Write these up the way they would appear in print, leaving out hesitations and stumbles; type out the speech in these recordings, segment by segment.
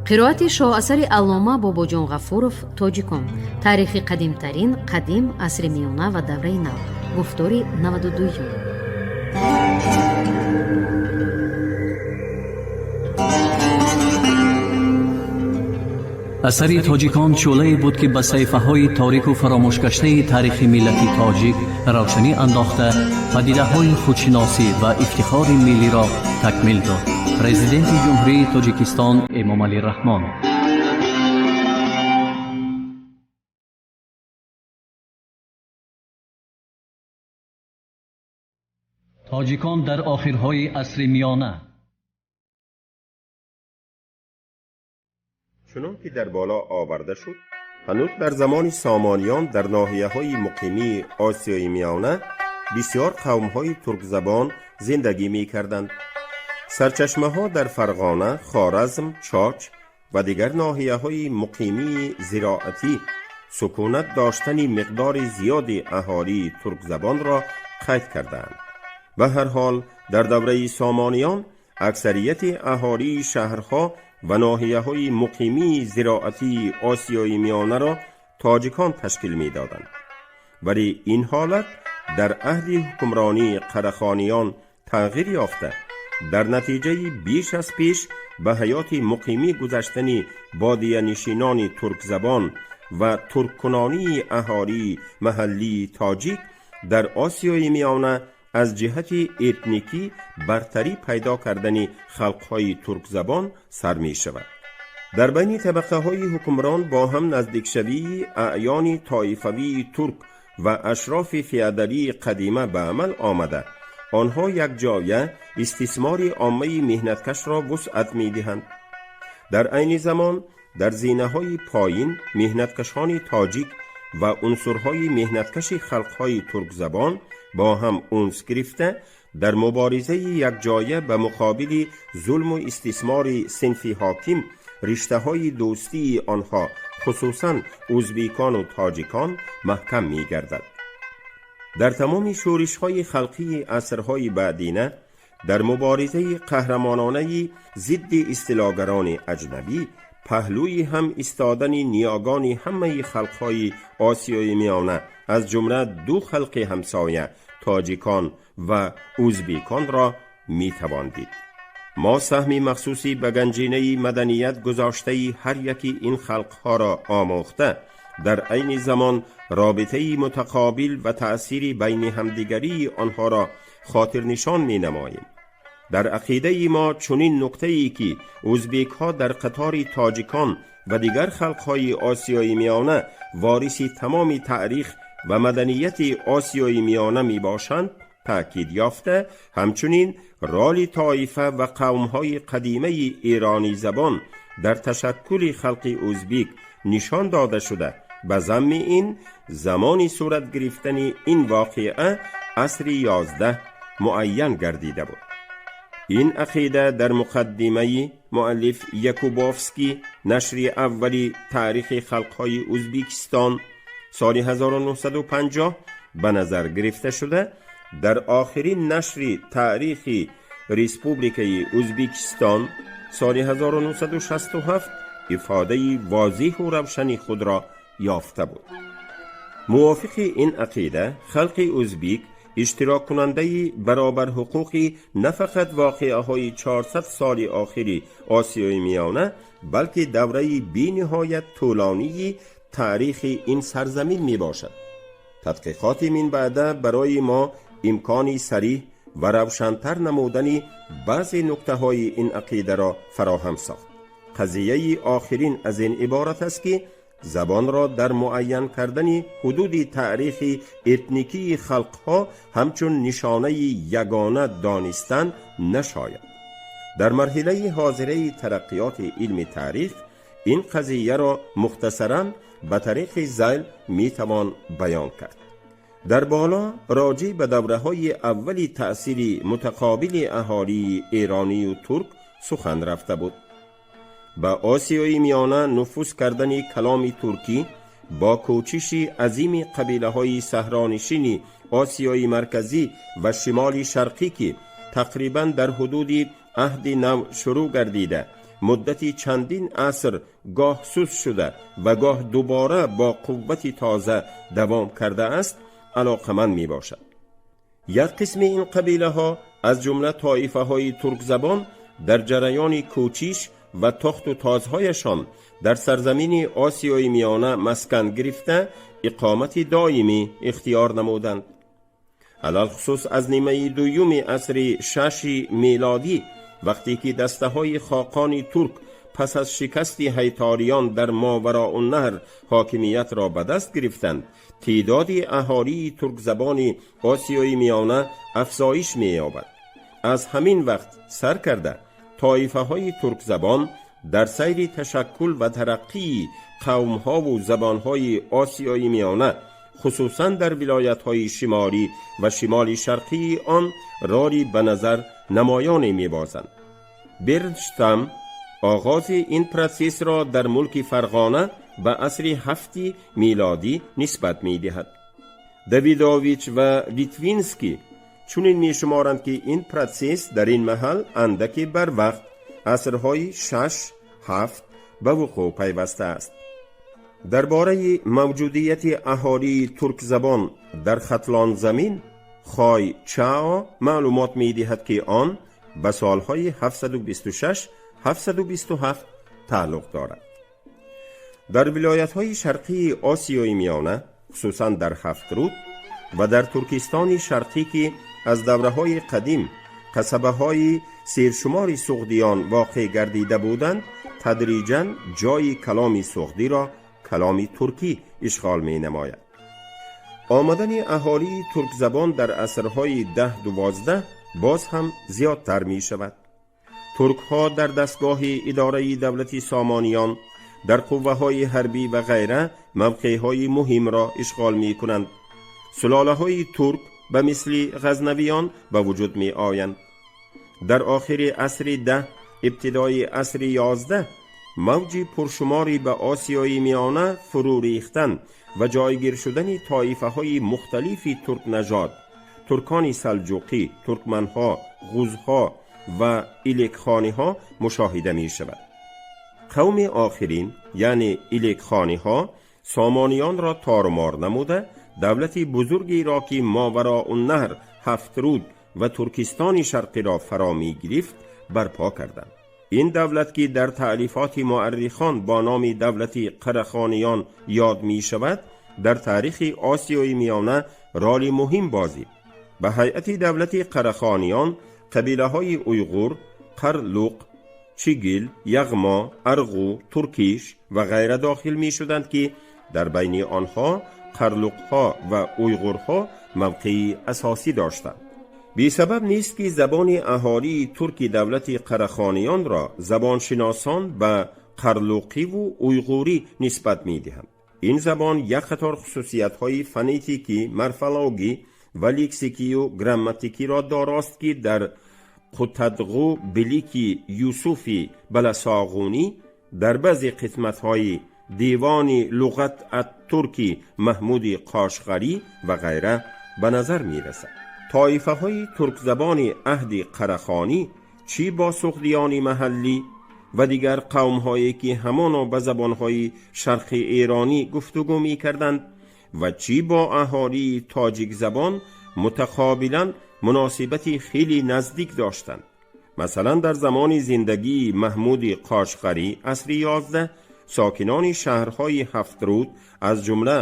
Қироати шоҳасари аллома Бобоҷон Ғафуров «Тоҷикон. Таърихи қадимтарин, қадим, асри миёна ва давраи нав», гуфтори 92-юм. Асари «Тоҷикон» шӯълае буд, ки ба саҳифаҳои торику фаромӯшгаштаи таърихи миллати тоҷик равшанӣ андохта, падидаҳои худшиносӣ ва ифтихори миллиро такмил дод. Президенти Ҷумҳурии Тоҷикистон Эмомалӣ Раҳмон. Тоҷикон дар охирҳои асри миёна. Чунон ки дар боло оварда шуд, ҳанӯз дар замони Сомониён дар ноҳияҳои муқимии Осиёи Миёна бисёр қавмҳои туркзабон зиндагӣ мекарданд. Сарчашмаҳо дар Фарғона, Хоразм, Чоч ва дигар ноҳияҳои муқимии зироатӣ сукунат доштани миқдори зиёди аҳолии туркзабонро қайд кардаанд. Ба ҳар ҳол, дар давраи Сомониён аксарияти аҳолии шаҳрҳо ва ноҳияҳои муқимии зироатии Осиёи Миёнаро тоҷикон ташкил медоданд. Вале ин ҳолат дар аҳди ҳукмронии Қарахониён тағйир ёфта, дар натиҷаи беш аз пеш ба ҳаёти муқимӣ гузаштани бодиянишинони туркзабон ва турккунонии аҳолии маҳаллии тоҷик дар Осиёи Миёна аз ҷиҳати этникӣ бартарӣ пайдо кардани халқҳои туркзабон сар мешавад. Дар байни табақаҳои ҳукмрон бо ҳам наздикшавии аъёни тоифавии турк ва ашрофи феодалии қадима ба амал омада, онҳо якҷоя истисмори оммаи меҳнаткашро вусъат медиҳанд. Дар айни замон дар зинаҳои поин меҳнаткашони тоҷик ва унсурҳои меҳнаткаши халқҳои туркзабон бо ҳам унс гирифта, дар муборизаи якҷоя ба муқобили зулму истисмори синфи ҳоким риштаҳои дӯстии онҳо, хусусан ӯзбекону тоҷикон, маҳкам мегардад. Дар тамоми шӯришҳои халқии асрҳои баъдина, дар муборизаи қаҳрамононаи зидди истилогарони аҷнабӣ паҳлӯи ҳам истодани ниёгони ҳамаи халқҳои Осиёи Миёна, аз ҷумла ду халқи ҳамсоя, тоҷикон ва ӯзбеконро метавон дид. Мо саҳми махсуси ба ганҷинаи маданият гузоштаи ҳар яки ин халқҳоро омӯхта, дар айни замон робитаи мутақобил ва таъсири байни ҳамдигарии онҳоро хотирнишон менамоем. Дар ақидаи мо чунин нуктае, ки ӯзбекҳо дар қатори тоҷикон ва дигар халқҳои Осиёи Миёна вориси тамоми таърих ва маданияти Осиёи Миёна мебошанд, таъкид ёфта, ҳамчунин роли тоифа ва қавмҳои қадимаи эронӣ забон дар ташаккули халқи ӯзбек нишон дода шуда, ба замми ин замони сурат гирифтани ин воқеа асри 11 муайян гардида буд. Ин ақида дар муқаддимаи муаллиф Якубовский, нашри аввали «Таърихи халқҳои Ӯзбекистон» соли 1950 ба назар гирифта шуда, дар охирин нашри «Таърихи Республикаи Ӯзбекистон» соли 1967 ифодаи возеҳу равшани худро ёфта буд. Мувофиқи ин ақида, халқи ӯзбек иштироккунандаи баробарҳуқуқи на фақат воқеаҳои 400 соли охири Осиёи Миёна, балки давраи бениҳоят тӯлонии таърихи ин сарзамин мебошад. Тадқиқоти минбаъда барои мо имкони сариҳ ва равшантар намудани баъзе нуктаҳои ин ақидаро фароҳам сохт. Қазияи охирин аз ин иборат аст, ки забонро дар муайян кардани ҳудуди таърихи этникии халқҳо ҳамчун нишонаи ягона донистан нашояд. Дар марҳилаи ҳозираи тараққиёти илми таърих ин қазияро мухтасаран ба тариқи зайл метавон баён кард. Дар боло роҷеъ ба давраҳои аввали таъсири мутақобили аҳолии эронию турк сухан рафта буд. Ба Осиёи Миёна нуфуз кардани каломи туркӣ бо кӯчиши азими қабилаҳои саҳронишини Осиёи Марказӣ ва Шимоли Шарқӣ, ки тақрибан дар ҳудуди Аҳди Нав шурӯъ гардида, муддати чандин аср гоҳ суст шуда ва гоҳ дубора бо қуввати тоза давом кардааст, алоқаманд мебошад. Як қисми ин қабилаҳо, аз ҷумла тоифаҳои туркзабон, дар ҷараёни кӯчиш ва тохту тозҳояшон дар сарзамини Осиёи Миёна маскан гирифта, иқомати доимӣ ихтиёр намуданд. Алалхусус аз нимаи дуюми асри шаши мелодӣ, вақте ки дастаҳои хоқони турк пас аз шикасти ҳайториён дар Мовароуннаҳр ҳокимиятро ба даст гирифтанд, теъдоди аҳолии туркзабони Осиёи Миёна афзоиш меёбад. Аз ҳамин вақт сар карда, тоифаҳои туркзабон дар сайри ташаккул ва тараққии қавмҳову забонҳои Осиёи Миёна, хусусан дар вилоятҳои шимолӣ ва шимоли шарқии он, роли ба назар намоёне мебозанд. Бернштам оғози ин протсессро дар мулки Фарғона ба асри ҳафти милодӣ нисбат медиҳад. Давидович ва Литвинский чунин мешуморанд, ки ин протсесс дар ин маҳал андаке барвақт, асрҳои 6-7 ба вуқӯъ пайвастааст. Дар бораи мавҷудияти аҳолии туркзабон дар Хатлонзамин Хой Чао маълумот медиҳад, ки он ба солҳои 726 727 тааллуқ дорад. Дар вилоятҳои шарқии Осиёи Миёна, хусусан дар Ҳафтруд ва дар Туркистони Шарқӣ, ки аз давраҳои қадим қасабаҳои сершумори суғдиён воқеъ гардида буданд, тадриҷан ҷои каломи суғдиро каломи туркӣ ишғол менамояд. Омадани аҳолии туркзабон дар асрҳои 10-12 боз ҳам зиёдтар мешавад. Туркҳо дар дастгоҳи идораи давлати Сомониён, дар қувваҳои ҳарбӣ ва ғайра мавқеъҳои муҳимро ишғол мекунанд. Сулолаҳои турк ба мисли Ғазнавиён ба вуҷуд меоянд. Дар охири асри 10, ибтидои асри 11 мавҷи пуршумори ба Осиёи Миёна фурӯ рехтан ва ҷойгир шудани тоифаҳои мухталифи туркнажод, туркони салҷуқӣ, туркманҳо, ғузҳо ва илекхониҳо мушоҳида мешавад. Қавми охирин, яъне илекхониҳо, сомониёнро торумор намуда, давлати бузургеро, ки Мовароуннаҳр, Ҳафтруд ва Туркистони Шарқиро фаро мегирифт, барпо карданд. Ин давлат, ки дар таълифоти муаррихон бо номи давлати Қарахониён ёд мешавад, дар таърихи Осиёи Миёна роли муҳим бозид. Ба ҳайати давлати Қарахониён қабилаҳои уйғур, қарлуқ, чигил, яғмо, арғу, туркиш ва ғайра дохил мешуданд, ки дар байни онҳо қарлуқҳо ва уйғурҳо мавқеи асосӣ доштанд. Бесабаб нест, ки забони аҳолии турки давлати Қарахониёнро забоншиносон ба қарлуқиву уйғурӣ нисбат медиҳанд. Ин забон як қатор хусусиятҳои фонетикӣ, морфологӣ ва лексикию грамматикиро дорост, ки дар Қутадғу Билики Юсуфи Баласоғунӣ, дар баъзе қисматҳои Девони луғат ат-Турки Маҳмуди Қошғарӣ ва ғайра ба назар мерасад. Тоифаҳои туркзабони аҳди Қарахонӣ чӣ бо суғдиёни маҳаллӣ ва дигар қавмҳое, ки ҳамоно ба забонҳои шарқи эронӣ гуфтугӯ мекарданд, ва чӣ бо аҳолии тоҷикзабон мутақобилан муносибати хеле наздик доштанд. Масалан, дар замони зиндагии Маҳмуди Қошғарӣ, асри 11, сокинони шаҳрҳои Ҳафтруд, аз ҷумла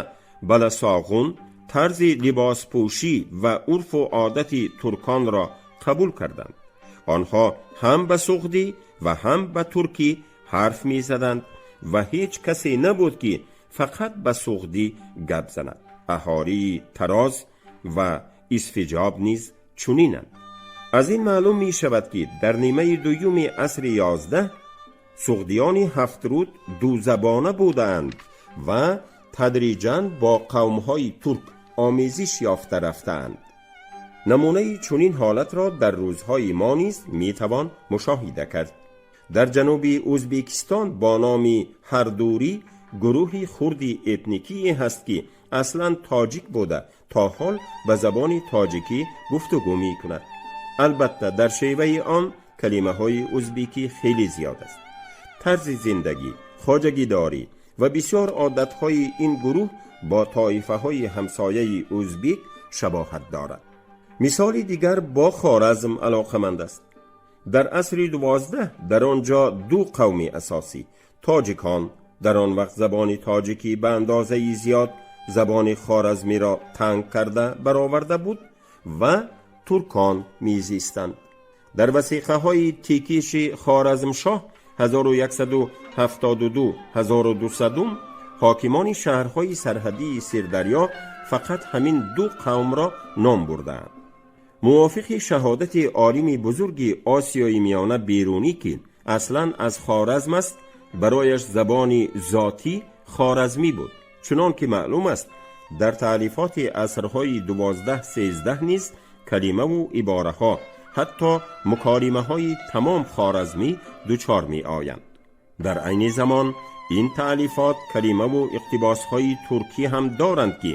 Баласоғун, тарзи либоспӯшӣ ва урфу одати турконро қабул карданд. Онҳо ҳам ба суғдӣ ва ҳам ба туркӣ ҳарф мезаданд ва ҳеҷ касе набуд, ки фақат ба суғдӣ гап занад. Аҳолии Тароз ва Исфиҷоб низ чунинанд. Аз ин маълум мешавад, ки дар нимаи дуюми асри 11 суғдиёни Ҳафтруд дузабона будаанд ва тадриҷан бо қавмҳои турк омезиш ёфта рафтаанд. Намунаи чунин ҳолатро дар рӯзҳои мо низ метавон мушоҳида кард. Дар ҷануби Ӯзбекистон бо номи ҳардурӣ гурӯҳи хурди этникие ҳаст, ки аслан тоҷик буда, То ҳол ба забони тоҷикӣ гуфтугӯ мекунад. Албатта, дар шеваи он калимаҳои узбекӣ хеле зиёд аст. Тарзи зиндагӣ, хоҷагидорӣ ва бисёр одатҳои ин гурӯҳ бо тоифаҳои ҳамсояи узбек шабоҳат дорад. Мисоли дигар бо Хоразм алоқаманд аст. Дар асри 12 дар он ҷо ду қавми асосӣ, тоҷикон, дар он вақт забони тоҷикӣ ба андозаи зиёд забони хоразмиро танг карда бароварда буд, ва туркон мезистанд. Дар васиқаҳои Тикиши Хоразмшоҳ 1172-1200 ҳокимони шаҳрҳои сарҳадии Сирдарё фақат ҳамин ду қавмро ном бурдаанд. Мувофиқи шаҳодати олими бузурги Осиёи Миёна Берунӣ, ки аслан аз Хоразм аст, барояш забони зотӣ хоразмӣ буд. Чунон ки маълум аст, дар таълифоти асрҳои 12-13 низ калимаву ибораҳо, ҳатто муколимаҳои тамом хоразмӣ дучор меоянд. Дар айни замон ин таълифот калимаву иқтибосҳои туркӣ ҳам доранд, ки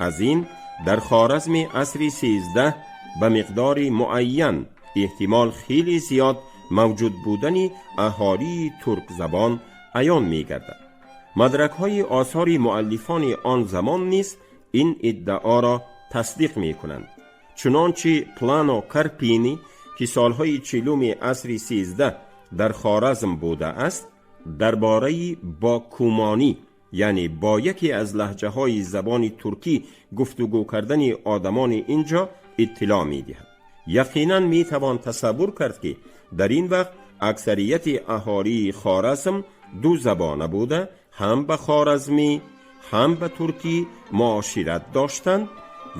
аз ин дар Хоразми асри 13 ба миқдори муайян эҳтимол хеле зиёд мавҷуд будани аҳолии туркзабон аён мегардад. Мадракҳои осори муаллифони он замон низ ин иддаоро тасдиқ мекунанд. Чунончи Плано Карпини, ки солҳои 40-уми асри 13 дар Хоразм будааст, дар бораи бо кумонӣ, яъне бо яке аз лаҳҷаҳои забони туркӣ гуфтугӯ кардани одамони ин ҷо иттилоъ медиҳад. Яқинан метавон тасаввур кард, ки дар ин вақт аксарияти аҳолии Хоразм ду забона буда, ҳам ба хоразмӣ, ҳам ба туркӣ муошират доштанд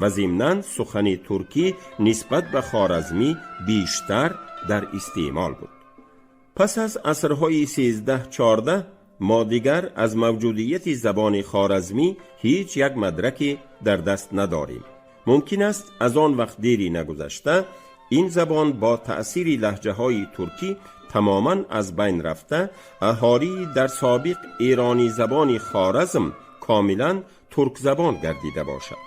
ва зимнан сухани туркӣ нисбат ба хоразмӣ бештар дар истеъмол буд. Пас аз асрҳои 13-14 мо дигар аз мавҷудияти забони хоразмӣ ҳеҷ як мадраке дар даст надорем. Мумкин аст, аз он вақт дери нагузашта ин забон бо таъсири лаҳҷаҳои туркӣ тамоман аз байн рафта, аҳолии дар собиқ эронӣ забони Хоразм комилан туркзабон гардида бошад.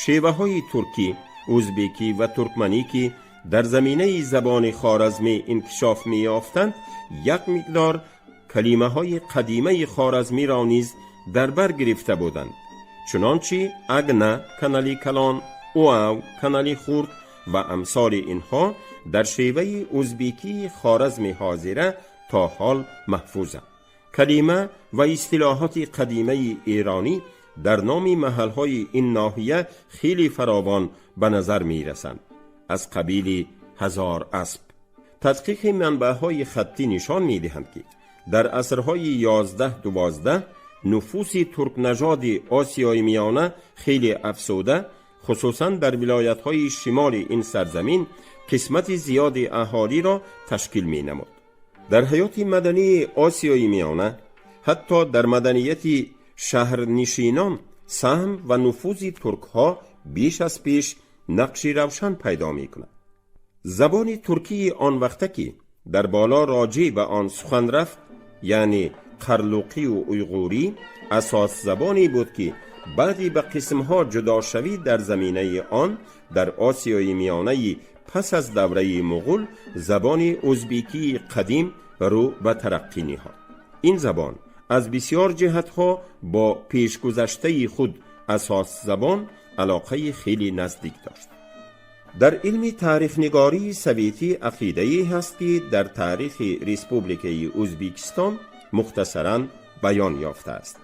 Шеваҳои туркӣ, узбекӣ ва туркманӣ, ки дар заминаи забони хоразмӣ инкишоф меёфтанд, як миқдор калимаҳои қадимаи хоразмиро низ дар бар гирифта буданд, чунончи агна канали калон, уав канали хурд ва амсоли инҳо дар шеваи узбекии Хоразми ҳозира то ҳол маҳфузанд. Калима ва истилоҳоти қадимаи эронӣ дар номи маҳалҳои ин ноҳия хеле фаровон ба назар мерасанд, аз қабили Ҳазор Асп. Тадқиқи манбаъҳои хаттӣ нишон медиҳанд, ки дар асрҳои 11-12 нуфуси туркнажоди Осиёи Миёна хеле афзуда, хусусан дар вилоятҳои шимоли ин сарзамин қисмати зиёди аҳолиро ташкил менамуд. Дар ҳаёти мадании Осиёи Миёна, ҳатто дар маданияти шаҳрнишинон, саҳм ва нуфузи туркҳо беш аз пеш нақши равшан пайдо мекунад. Забони туркии он вақта, ки дар боло роҷеъ ба он сухан рафт, яъне қарлуқию уйғурӣ, асос забоне буд, ки баъди ба қисмҳо ҷудошавӣ дар заминаи он дар Осиёи Миёнаи пас аз давраи муғул забони узбекии қадим рӯ ба тараққӣ ниҳод. Ин забон аз бисёр ҷиҳатҳо бо пешгузаштаи худ, асос забон, алоқаи хеле наздик дошт. Дар илми таърихнигории советӣ ақидае ҳаст, ки дар таърихи Республикаи Ӯзбекистон мухтасаран баён ёфтааст.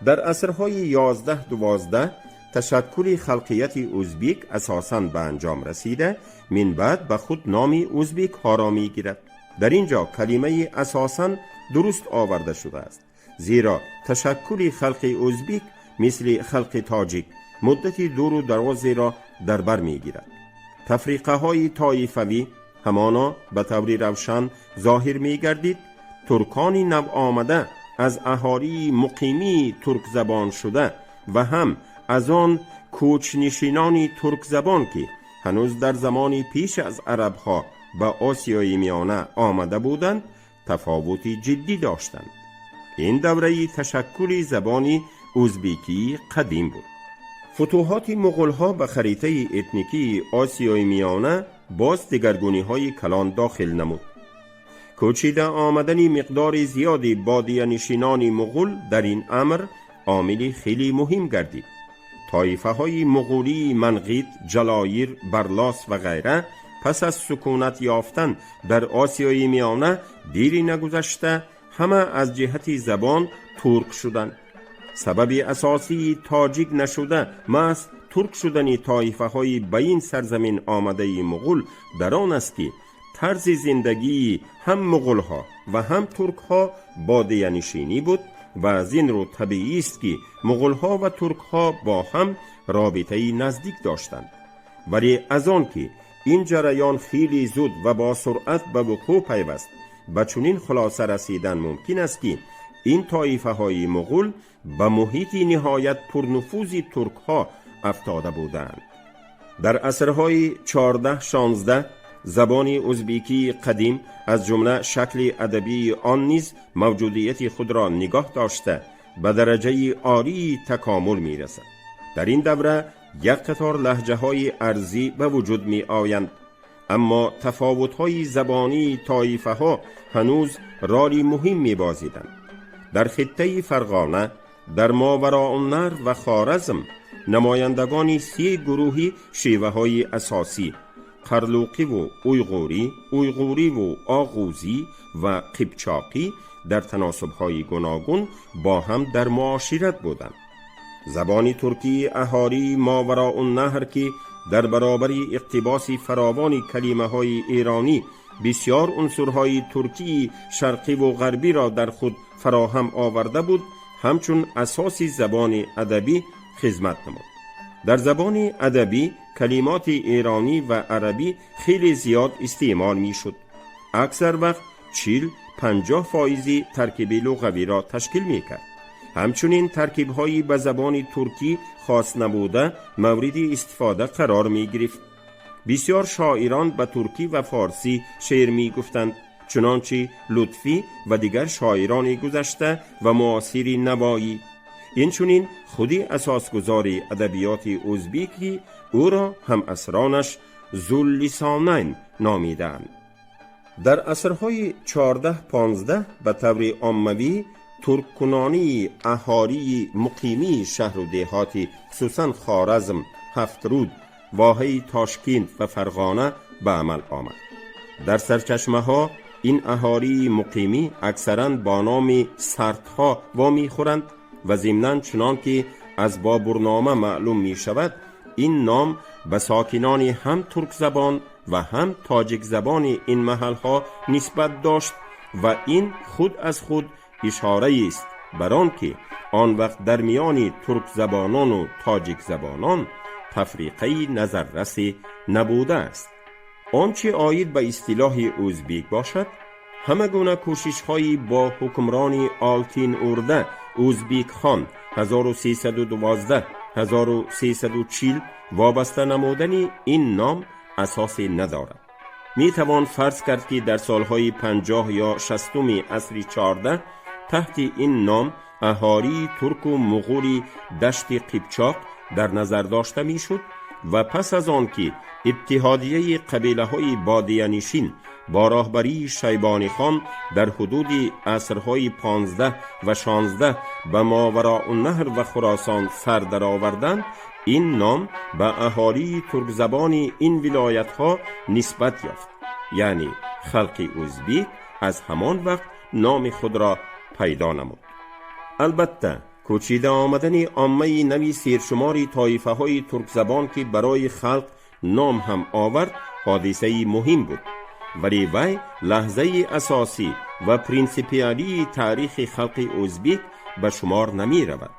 Дар асрҳои 11-12 ташаккули халқияти узбек асосан ба анҷом расида, минбаъд ба худ номи узбекҳоро мегирад. Дар ин ҷо калимаи асосан дуруст оварда шудааст, зеро ташаккули халқи узбек мисли халқи тоҷик муддати дуру дарозеро дар бар мегирад. Тафриқаҳои тоифавӣ ҳамоно ба таври равшан зоҳир мегардид. Туркони навомада аз аҳолии муқимии туркзабон шуда ва ҳам аз он кӯчнишинони туркзабон, ки ҳанӯз дар замони пеш аз арабҳо ба Осиёи Миёна омада буданд, тафовути ҷиддӣ доштанд. Ин давраи ташаккули забони узбекии қадим буд. Футуҳоти муғулҳо ба харитаи этникии Осиёи Миёна боз дигаргуниҳои калон дохил намуд. Кӯчида омадани миқдори зиёди бодиянишинони муғул дар ин амр омили хеле муҳим гардид. Тоифаҳои муғулии манғит, ҷалоир, барлос ва ғайра пас аз сукунат ёфтан дар Осиёи Миёна дири нагузашта ҳама аз ҷиҳати забон турк шуданд. Сабаби асосии тоҷик нашуда, маҳз турк шудани тоифаҳои ба ин сарзамин омадаи муғул дар он аст, ки тарзи зиндагии ҳам муғулҳо ва ҳам туркҳо бодиянишинӣ буд ва аз ин рӯ табиист, ки муғулҳо ва туркҳо бо ҳам робитаи наздик доштанд. Вале аз он ки ин ҷараён хеле зуд ва бо суръат ба вуқӯъ пайваст, ба чунин хулоса расидан мумкин аст, ки ин тоифаҳои муғул ба муҳити ниҳоят пурнуфузи туркҳо афтода буданд. Дар асрҳои 14-16 забони узбекии қадим, аз ҷумла шакли адабии он низ мавҷудияти худро нигоҳ дошта, ба дараҷаи олии такомул мерасад. Дар ин давра як қатор лаҳҷаҳои арзӣ ба вуҷуд меоянд, аммо тафовутҳои забонии тоифаҳо ҳанӯз роли муҳим мебозиданд. Дар хиттаи Фарғона, дар Мовароуннаҳр ва Хоразм намояндагони се гурӯҳи шеваҳои асосӣ: қарлуқиву уйғурӣ, уйғуриву оғузӣ ва қипчоқӣ дар таносубҳои гуногун бо ҳам дар муошират буданд. Забони туркии аҳолии Мовароуннаҳр, ки дар баробари иқтибоси фаровони калимаҳои эронӣ бисёр унсурҳои туркии шарқиву ғарбиро дар худ фароҳам оварда буд, ҳамчун асоси забони адабӣ хизмат намуд. Дар забони адабӣ калимоти эронӣ ва арабӣ хеле зиёд истеъмол мешуд, аксар вақт 40-50 фоизи таркиби луғавиро ташкил мекард. Ҳамчунин таркибҳои ба забони туркӣ хос набуда мавриди истифода қарор мегирифт. Бисёр шоирон ба туркӣ ва форсӣ шеър мегуфтанд, чунончи Лутфӣ ва дигар шоирони гузашта ва муосири Навоӣ. Инчунин худи асосгузори адабиёти ӯзбекӣ, ӯро ҳамасронаш Зуллисонайн номидаанд. Дар асрҳои 14-15 ба таври оммавӣ турккунонии аҳолии муқимии шаҳру деҳоти, хусусан Хоразм, Ҳафтруд, воҳаи Тошкент ва Фарғона ба амал омад. Дар сарчашмаҳо ин аҳолии муқимӣ аксаран бо номи сартҳо вомехӯранд ва зимнан, чунон ки аз Бобурнома маълум мешавад, ин ном ба сокинони ҳам туркзабон ва ҳам тоҷикзабони ин маҳалҳо нисбат дошт ва ин худ аз худ ишораест бар он ки он вақт дар миёни туркзабонону тоҷикзабонон тафриқаи назаррасе набудааст. Он чӣ оид ба истилоҳи ӯзбек бошад, ҳама гуна кӯшишҳои бо ҳукмрони Олтин Урда Ӯзбекхон 1312-1340 вобаста намудани ин ном асосе надорад. Метавон фарз кард, ки дар солҳои 50 ё 60-уми асри 14 таҳти ин ном аҳолии турку муғули Дашти Қипчоқ дар назар дошта мешуд ва пас аз он ки иттиҳодияи қабилаҳои бодиянишин бо роҳбарии Шайбонихон дар ҳудуди асрҳои 15 ва 16 ба Мовароуннаҳр ва Хуросон сар дароварданд, ин ном ба аҳолии туркзабони ин вилоятҳо нисбат ёфт, яъне халқи ӯзбек аз ҳамон вақт номи худро пайдо намуд. Албатта, кӯчида омадани оммаи нави сершумори тоифаҳои туркзабон, ки барои халқ ном ҳам овард, ҳодисаи муҳим буд, вале вай лаҳзаи асосӣ ва принсипиалии таърихи халқи ӯзбек ба шумор намеравад.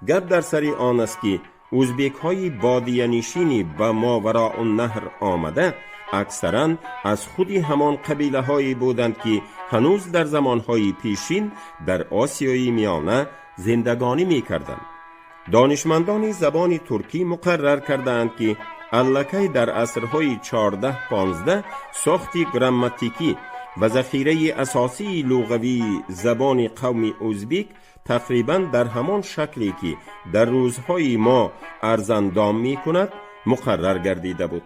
Гап дар сари он аст, ки ӯзбекҳои бодиянишини ба Мовароуннаҳр омада аксаран аз худи ҳамон қабилаҳое буданд, ки ҳанӯз дар замонҳои пешин дар Осиёи Миёна зиндагонӣ мекарданд. Донишмандони забони туркӣ муқаррар кардаанд, ки аллакай дар асрҳои 14-15 сохти грамматикӣ و ذخیره اساسی لغوی زبان قوم ازبیک تقریبا در همان شکلی که در روزهای ما ارزندام می کند مقرر گردیده بود.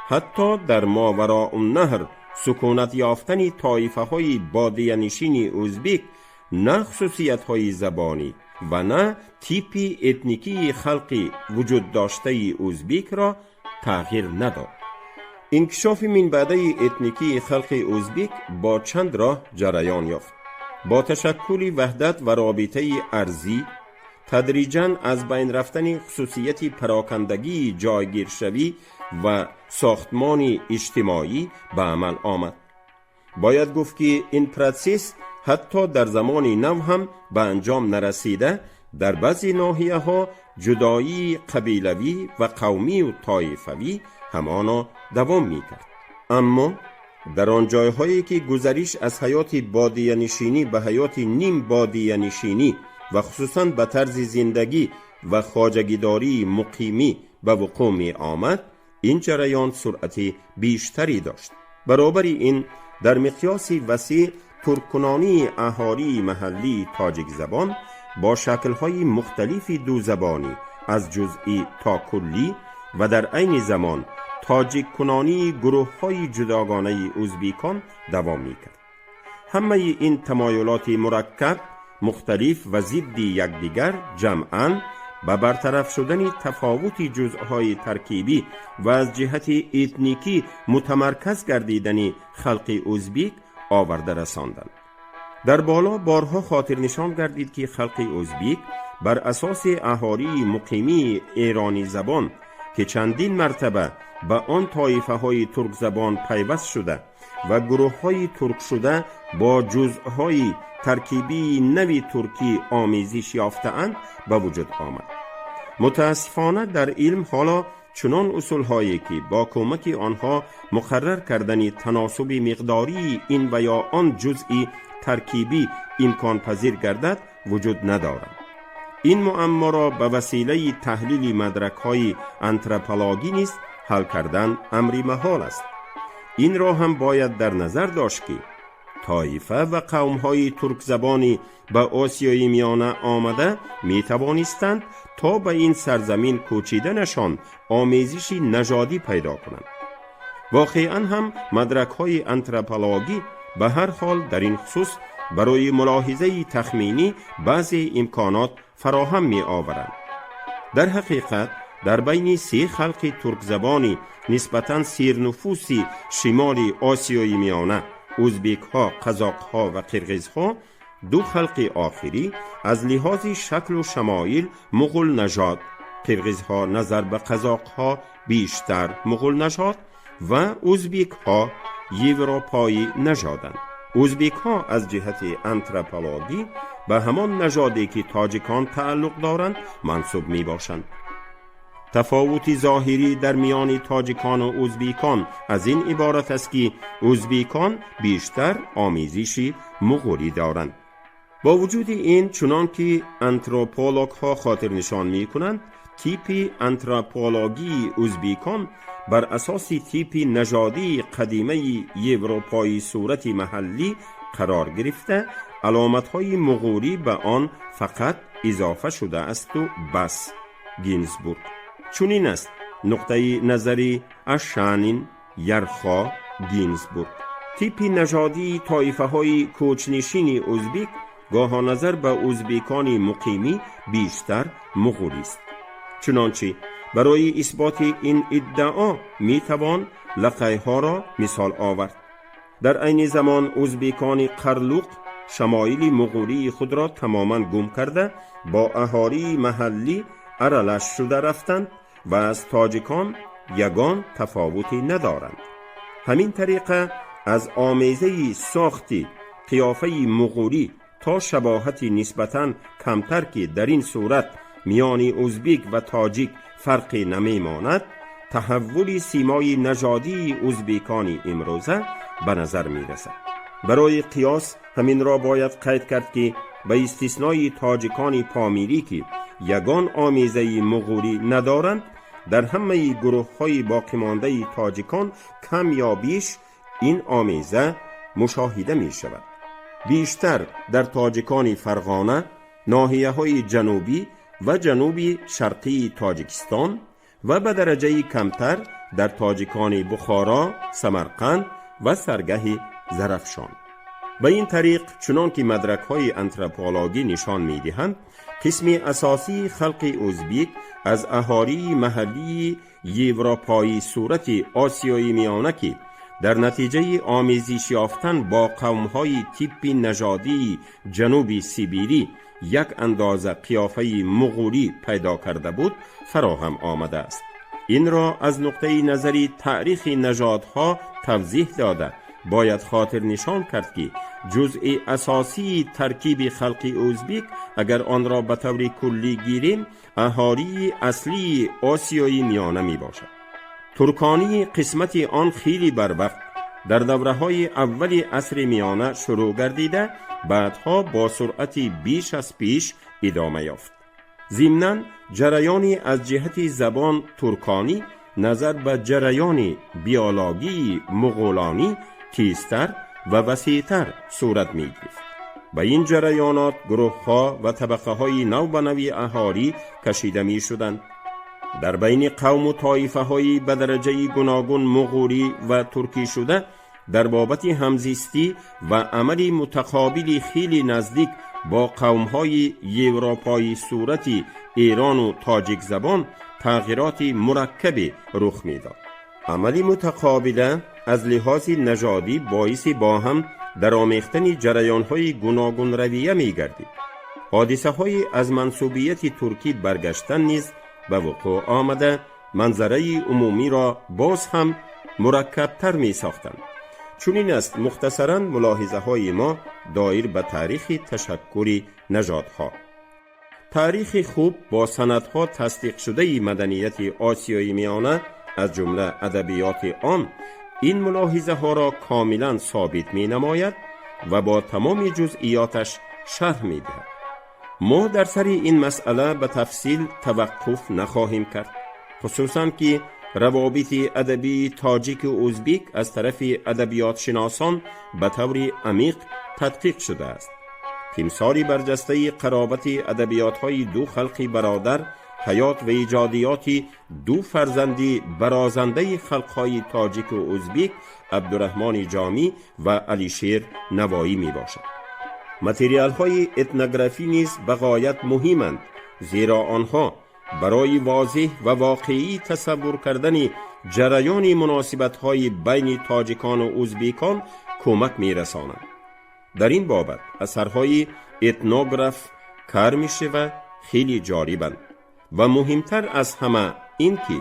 حتی در ماوراء النهر سکونت یافتن طایفه های بادیه نشین ازبیک نه خصوصیت های زبانی و نه تیپ اتنیکی خلقی وجود داشته ازبیک را تغییر نداد. انکشاف منبعده اتنیکی خلق ازبیک با چند راه جریان یافت. با تشکل وحدت و رابطه ارضی، تدریجاً از بین رفتن خصوصیت پراکندگی جایگیرشوی و ساختمان اجتماعی به عمل آمد. باید گفت که این process حتی در زمان نو هم به انجام نرسیده، در بعضی ناحیه ها جدایی قبیلوی و قومی و طایفوی همانا دوام می کرد. اما در آن جایهایی که گذرش از حیات بادیه نشینی به حیات نیم بادیه نشینی و خصوصا به طرز زندگی و خواجگیداری مقیمی به وقوع می آمد، این جریان سرعت بیشتری داشت. برابر این در مقیاس وسیع ترکنانی اهالی محلی تاجیک زبان با شکل‌های مختلف دو زبانی از جزئی تا کلی و در عین زمان تاجیک کنانی گروه های جداگانه ازبیکان دوام میکرد. همه این تمایلات مرکب، مختلف و ضد یکدیگر جمعاً به برطرف شدن تفاوت جزءهای ترکیبی و از جهت اتنیکی متمرکز گردیدن خلق ازبیک آورده رساندند. در بالا بارها خاطر نشان گردید که خلق ازبیک بر اساس اهالی مقیمی ایرانی زبان که چندین مرتبه به آن طایفه های ترک زبان پیوست شده و گروه های ترک شده با جزءهای ترکیبی نوی ترکی آمیزش یافته‌اند به وجود آمد. متاسفانه در علم حالا چنان اصولهایی که با کمک آنها مقرر کردن تناسب مقداری این و یا آن جزئی ترکیبی امکان پذیر گردد وجود ندارد. این معما را به وسیله تحلیل مدرک های انتروپولوژی نیز حل کردن امری محال است. این را هم باید در نظر داشت که طایفه و قوم های ترک زبانی به آسیای میانه آمده می توانستند تا به این سرزمین کوچیدنشان آمیزش نژادی پیدا کنند. واقعا هم مدرک های انتروپولوژی به هر حال در این خصوص برای ملاحظه تخمینی بعضی امکانات فراهم می آورند. در حقیقت در بین سه خلق ترک زبانی نسبتاً سیرنفوس شمال آسیای میانه، ازبیک ها، قزاق ها و قرغیز ها، دو خلق آخری از لحاظ شکل و شمایل مغول نژاد، قرغیز ها نظر به قزاق ها بیشتر مغول نژاد و ازبیک ها یوروپایی نژادند. ازبیک ها از جهت انتروپولوژی به همان نژادی که تاجیکان تعلق دارند منسوب می باشند. تفاوت ظاهری در میان تاجیکان و ازبیکان از این عبارت است که ازبیکان بیشتر آمیزش مغولی دارند. با وجود این، چنان که انتروپولوگ ها خاطر نشان می کنند، تیپ انتروپولوژی ازبیکان بر اساس تیپ نژادی قدیمه یوروپایی صورت محلی قرار گرفته، علامت های مغولی به آن فقط اضافه شده است و بس. گینزبورگ. چنین است نقطه نظری اشانین، یرخا، گینزبورگ. تیپ نژادی طایفه های کوچنشین ازبیک گاه نظر به ازبیکان مقیمی بیشتر مغولی است. چنانچه برای اثبات این ادعا می توان لقایها را مثال آورد. در عین زمان ازبیکان قرلوق شمایل مغولی خود را تماما گم کرده، با اهالی محلی ارلش شده رفتند و از تاجیکان یگان تفاوتی ندارند. همین طریقه از آمیزه ساختی قیافه مغولی تا شباهت نسبتاً کمتر که در این صورت میان ازبیک و تاجیک فرقی نمیماند، تحول سیمای نژادی ازبیکان امروزه به نظر می رسد. برای قیاس همین را باید قید کرد که به استثنای تاجیکان پامیری که یگان آمیزه مغولی ندارند، در همه گروه های باقی مانده تاجیکان کم یا بیش این آمیزه мушоҳида мешавад. Бештар дар тоҷикони Фарғона, ноҳияҳои ҷанубӣ ва ҷануби шарқии Тоҷикистон ва ба дараҷаи камтар дар тоҷикони Бухоро, Самарқанд ва саргаҳи Зарафшон. Ба ин тариқ, чунон ки мадракҳои антропологӣ нишон медиҳанд, қисми асосии халқи ӯзбек аз аҳолии маҳаллии европоӣ сурати Осиёи Миёна, ки дар натиҷаи омезиш ёфтан бо қавмҳои типи нажодии ҷануби Сибирӣ як андоза қиёфаи муғулӣ пайдо карда буд, фароҳам омадааст. Инро аз нуқтаи назари таърихи нажодҳо тавзеҳ дода бояд хотирнишон кард, ки ҷузъи асосии таркиби халқи ӯзбек, агар онро ба таври куллӣ гирем, аҳолии аслии Осиёи Миёна мебошад. Турконии қисмати он хеле барвақт дар давраҳои аввали асри миёна шурӯъ гардида, баъдҳо бо суръати беш аз пеш идома ёфт. Зимнан, ҷараёни аз ҷиҳати забон турконӣ назар ба ҷараёни биологии муғулонӣ тезтар ва васеътар сурат мегирифт. Ба ин ҷараёнот гурӯҳҳо ва табақаҳои нав ба нави аҳолӣ кашида мешуданд. Дар байни қавму тоифаҳои ба дараҷаи гуногун муғулӣ ва туркӣ шуда, дар бобати ҳамзистӣ ва амали мутақобили хеле наздик бо қавмҳои европоӣ сурати эрону тоҷикзабон тағйироти мураккабе рух медод. Амали мутақобила аз лиҳози нажодӣ боиси бо ҳам даромехтани ҷараёнҳои гуногунравия мегардид. Ҳодисаҳои аз мансубияти туркӣ баргаштан низ ба вуқӯъ омада, манзараи умумиро боз ҳам мураккабтар месохтанд. Чунин аст мухтасаран мулоҳизаҳои мо доир ба таърихи ташаккури нажодҳо. Таърихи хуб бо санадҳо тасдиқшудаи маданияти Осиёи Миёна, аз ҷумла адабиёти он, ин мулоҳизаҳоро комилан собит менамояд ва бо тамоми ҷузъиёташ шарҳ медиҳад. Мо дар сари ин масъала ба тафсил таваққуф нахоҳем кард, хусусан ки равобити адабии тоҷику ӯзбек аз тарафи адабиётшиносон ба таври амиқ тадқиқ шудааст. Тимсори барҷастаи қаробати адабиётҳои ду халқи бародар, ҳаёт ва иҷодиёти ду фарзанди барозандаи халқҳои тоҷику ӯзбек, Абдураҳмони Ҷомӣ ва Алишер Навоӣ мебошад. Материалҳои этнографӣ низ ба ғоят муҳиманд, зеро онҳо барои возеҳ ва воқеӣ тасаввур кардани ҷараёни муносибатҳои байни тоҷикону ӯзбекон кӯмак мерасонанд. Дар ин бобат асарҳои этнограф Кармишева хеле ҷолибанд ва муҳимтар аз ҳама ин ки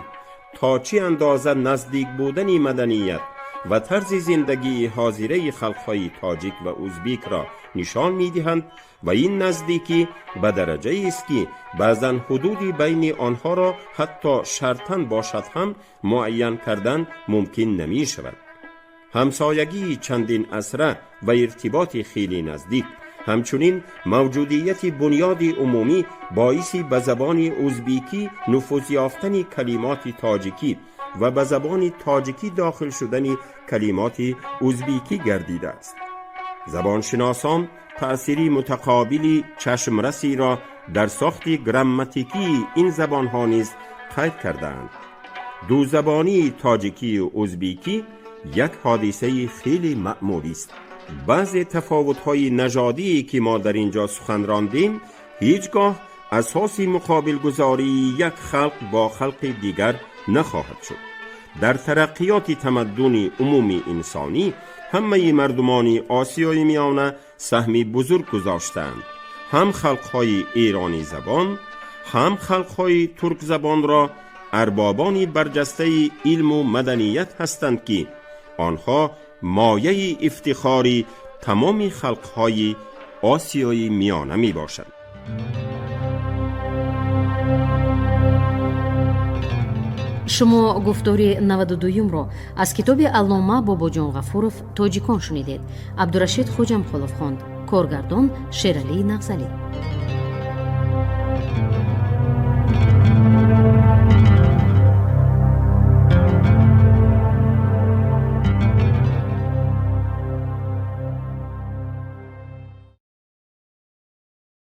то чӣ андоза наздик будани маданият ва тарзи зиндагии ҳозираи халқҳои тоҷик ва ӯзбекро нишон медиҳанд ва ин наздикӣ ба дараҷаест, ки баъзан ҳудуди байни онҳоро ҳатто шартан бошад ҳам муайян кардан мумкин намешавад. Ҳамсоягии чандин асра ва иртиботи хеле наздик, ҳамчунин мавҷудияти бунёди умумӣ боиси ба забони ӯзбекӣ нуфуз ёфтани калимоти тоҷикӣ ва ба забони тоҷикӣ дохил шудани калимоти ӯзбекӣ гардидааст. Забоншиносон таъсири мутақобили чашмрасиро дар сохти грамматикии ин забонҳо низ қайд кардаанд. Дузабонии тоҷикию ӯзбекӣ як ҳодисаи хеле маъмулист. Баъзе тафовутҳои нажодие, ки мо дар ин ҷо сухан рондем, ҳеҷ гоҳ асоси муқобилгузории як халқ бо халқи дигар нахоҳад шуд. Дар тараққиёти тамаддуни умумии инсонӣ ҳамаи мардумони Осиёи Миёна саҳми бузург гузоштаанд. Ҳам халқҳои эронӣ забон, ҳам халқҳои туркзабонро арбобони барҷастаи илму маданият ҳастанд, ки онҳо мояи ифтихори тамоми халқҳои Осиёи Миёна мебошанд. Шумо гуфтори 92-юмро аз китоби аллома Бобоҷон Ғафуров «Тоҷикон» шунидед. Абдурашид Хоҷамхолов хонд, коргардон Шералии Нағзалӣ.